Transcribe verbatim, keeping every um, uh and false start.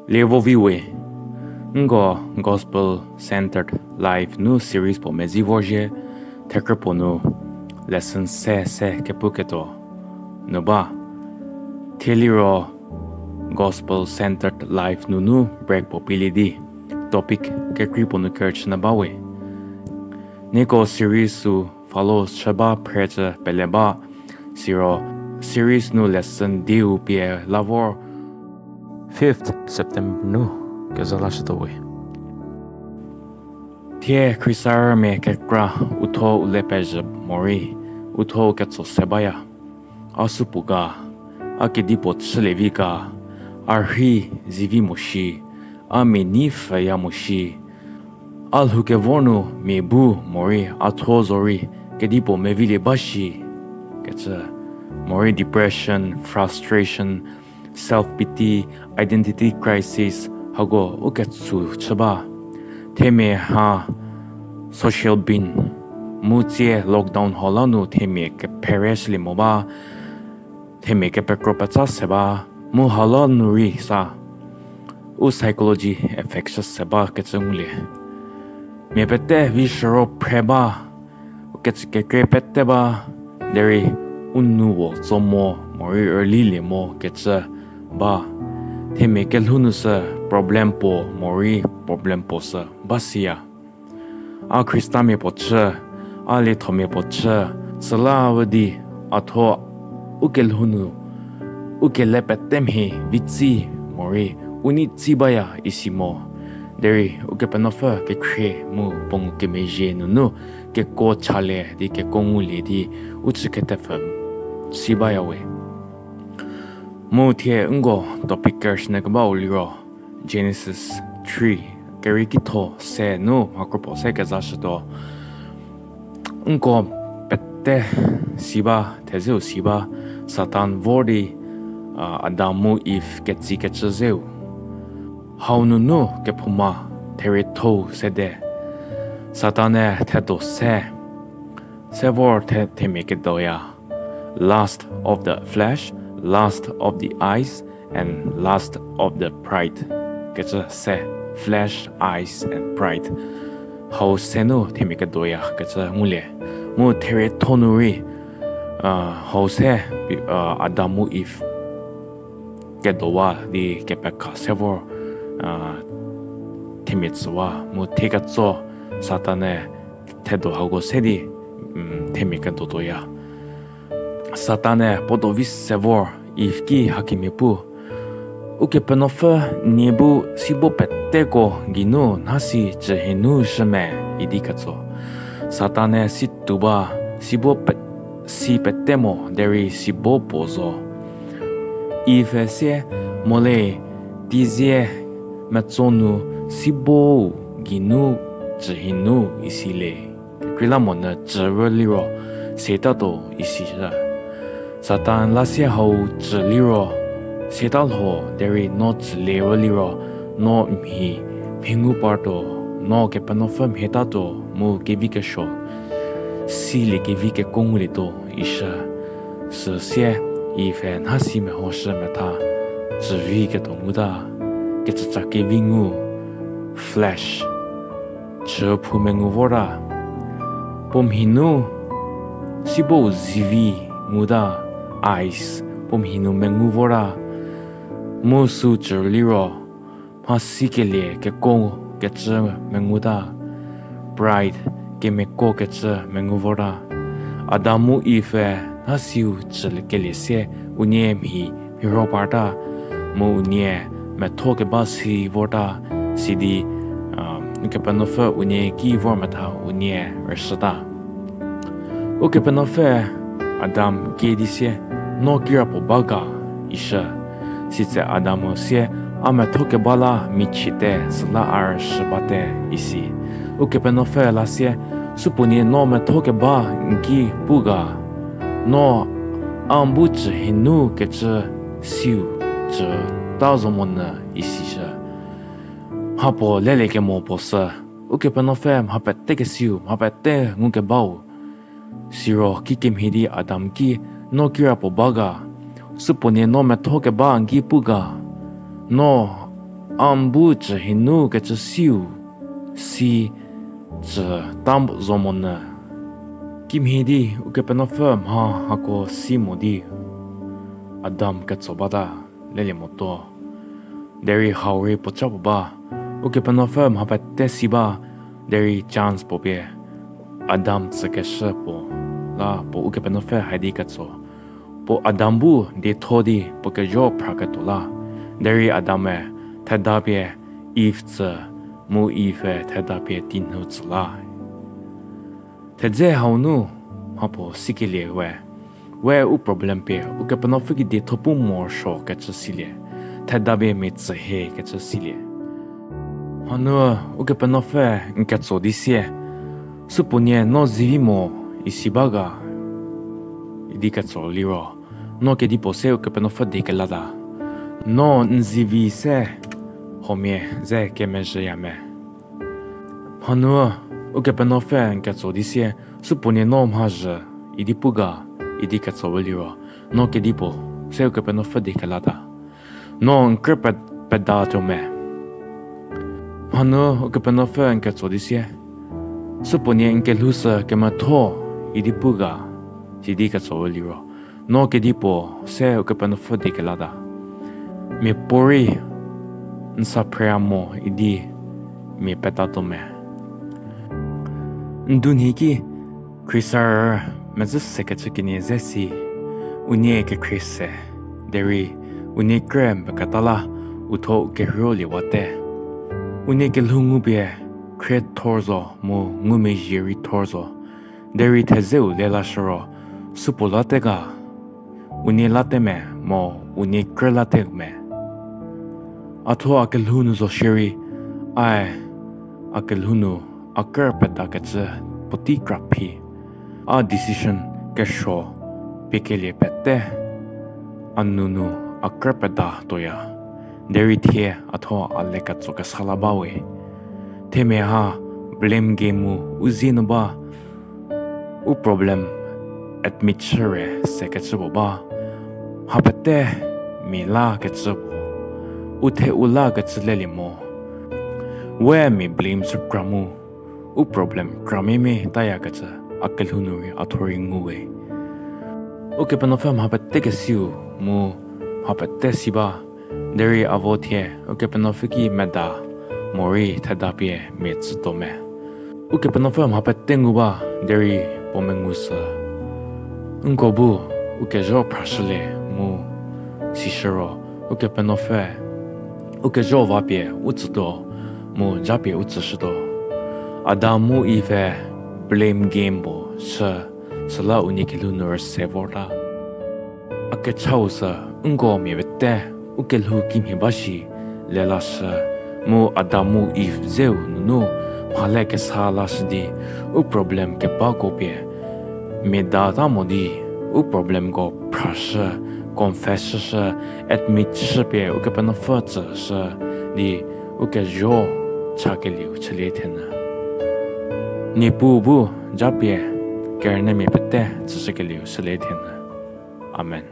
Lievo vi we, nko Gospel Centered Life nu series puo medzi vorzhie, thekrü puo nu lesson se se kepuketuo nu ba. Thie liro Gospel Centered Life nunu break puo pielie di topic kekrei puo nu kerüchünyü ba we. Nieko series sü follow chü ba phrücü pele ba, siro series nu lesson diu pie la vor fifth September nu kezha lashütuo we. Thie khriesarümia kekra uthuo u le pezhü morei uthuo ketso se baya. A supuo ga, a kedipuo chülie vi ga, a rhei zivi mo shi, a mia nei pfhüya mo shi, a lhou kevor nu mia bu morei a thuo zorei kedipuo mevilie ba shi kecü, morei depression, frustration, self pity, identity crisis, hako u ketsu chü ba. Themia ha social being, mu tsie lockdown hau la nu themia kephere shülie mo ba, themia kepekro petsa se ba, mu hau la nu rei sa u psychology affect shü se ba kecü ngulie. Mia pete vi shüro phre ba, u kecü kekrie pete ba, derei u nou wo tso mo morei rülilie mo kecü ba. Themia kelhou nu sü problem puo morei problem puo sü ba siya. A Khristamia puo chü, a liethomia puo chü, süla üdi a thuo u kelhou nu u kele pete mhie vi tsi morei u nei tsi baya isi mo. Derei Ukepenuopfü kekhrie mu puo ngukemezhie nunu kekuo chalie di kekuo ngulie di u chü ketepfü si baya we. Mu thie nko topic kerüchünyü kebau liro Genesis three, kerieki tho se nu mhakropuo se kezashütuo. Nko pete si ba, thezeu si ba, Satan vor di, a, Adam mu Eve ketsikecü zeu. Hau nunu kephouma therietho-u sede. Satan-e thedo se, se vor the-, themia kedoya. Lust of the flesh, lust of the eyes, and lust of the pride. Kecü se, flesh, eyes, and pride. Hau se nu themia kedoya kecü ngulie. Mu therietho nu rei, a, hau se, a, Adam mu Eve kedowa di kepekha se vor, a, themia tsüwa. Mu thie ketso Satan-e thedo hako se di, mm, themia kedotuoya. Satan-e puo dovi se vor Eve ki hakemhie pu, Ukepenuopfü nie bu sibo peteko geinu nhasi cühie nu shü me idi ketso. Satan-e si tuo ba, sibo pe-, si pete mo derei sibo puo zo. Eve sie, mo le, teizie metso nu sibo-u geinu cühie nu isi le. Kekreilamonyü cü rü liro, siatatuo isishü. Satan la sie hau cü liro, siata lho derei no cülie rü liro, no mhi, mhi ngu partuo, no Kepenuopfü mhietatuo mu kevi kesuo silie kevi kekuo ngulietuo ishü. Süsie Eve nhasi mehoshü metha, cüvi ketuo nguta, kecüca kevi ngu, flesh, chüphou mengu vorta. Puo mhi nu sibo-u zivi nguta, eyes, puo mhi nu mengu vorta. Mu sü cü liro, mhasikelie kekuo kecü menguta, pride, kemiako kecü mengu vorta. Adam mu Eve nhasiu cükelie sie unie mhi mhiro parta, mu unie metho keba si vorta, sidi, a, Kepenuopfü unie ki vor metha unie rüshüta. Ukepenuopfü Adam kie di sie, no kirapuo ba ga, ishü. Sitse Adam-u sie, a metho keba la michiete süla a rüshü bate, isi. Ukepenuopfü la sie, supuonie no metho keba n ki pu ga, no a n bu cühie nu kecü siu cüta zo monyü, isishü. Mhapuo lelekemo puo sü, Ukepenuopfü mha pete kesiu, mha pete ngukebau. Siro kikemhie di Adam ki, no kirapuo ba ga, supuonie no metho keba n ki pu ga, no A n bu cü hie nu kecü siu, si cü ta zo monyü. Kimhie di Ukepenuopfü mha hako si mo di Adam ketso bata lelie motuo. Derei hau rei puoca puo ba, Ukepenuopfü mha pete si ba, derei chance puo pie Adam tsükeshü puo la puo Ukepenuopfü haidi ketso. Puo Adam bu dietho di puo kejo phraketuo la. Derei Adam-e theda pie Eve tsü, mu Eve-e theda pie teinhou tsü la. Thedze hau nu mhapuo sikelie we, we u problem pie Ukepenuopfü ki dietho pu morosuo kecü silie, theda pie mia tsü hie kecü silie. Mhanu Ukepenuopfü n ketso di sie, supuonie no zivi mo isi ba ga, idi ketso liro, no kedipuo se Ukepenuopfü die kelata? No n zivi se huomia ze kemezhüya me? Mhanu Ukepenuopfü n ketso di sie, supuonie no mha zhü idi pu ga, idi ketso we liro, no kedipuo se Ukepenuopfü die kelata? No n krü pe- pedatuo me? Mhanu Ukepenuopfü n ketso di sie, supuonie n kelhou sü kemetho idi pu ga, sidi ketso we liro, no kedipuo se Ukepenuopfü die kelata? Miapuorei n sa phreya mo idi mia petatuo me? N dunhie ki, Khrisarü mezhü sekecü kenie ze si, unie kekhrie se, derei unie krü meketa la, u thuo u kerheiu liewate. Unie kelhou ngupie khriethor zo mu ngumezhie rei thor zo, derei thezeu lelashü ro, supuo late ga? Unie late me mo unie krü late me? A thuo a kelhou nu zo shierei, ae a kelhou nu a krü pedakecü puotei kra phi. A decision kesuo piekelie pete a nou nu a krü pedatuoya. Derei thie a thuo a le ketso kesa la bawe. Themia ha blame game mu u zie nu ba, u problem admit chü re sekecü puo ba. Mha pete mia lakecü puo, u the u lakecü lelie mo. We mia blame chü kra mu, u problem kra mia mia tayakecü a kelhou nu rei a thuo rei nguwe. Ukepenuopfü mha pete kesiu mu mha pete si ba, derei a vo thie Ukepenuopfü ki meda morei theda pie mia tsütuo me? Ukepenuopfü mha pete ngu ba, derei puo mengu sü nko bu u kezho phrashülie mu sishü ro, Ukepenuopfü u kezho va pie u tsütuo mu japie u tsüshütuo. Adam mu Eve blame game puo chü, süla unie kelhou nu rüse vorta. A kechau sü nko mia pete u kelhou kimhie ba shi lelashü, mu Adam mu Eve dzeu nunu mhale kesa lashü di u problem kebako pie mia data mo di u problemko phrashü, confess shüshü, admit shüpie Ukepenuopfü tsüshü di u kezho chakelieu chülie thenyü. Niepuu bu japie kerünyümia pete tsüshükelieu chülie thenyü. Amen.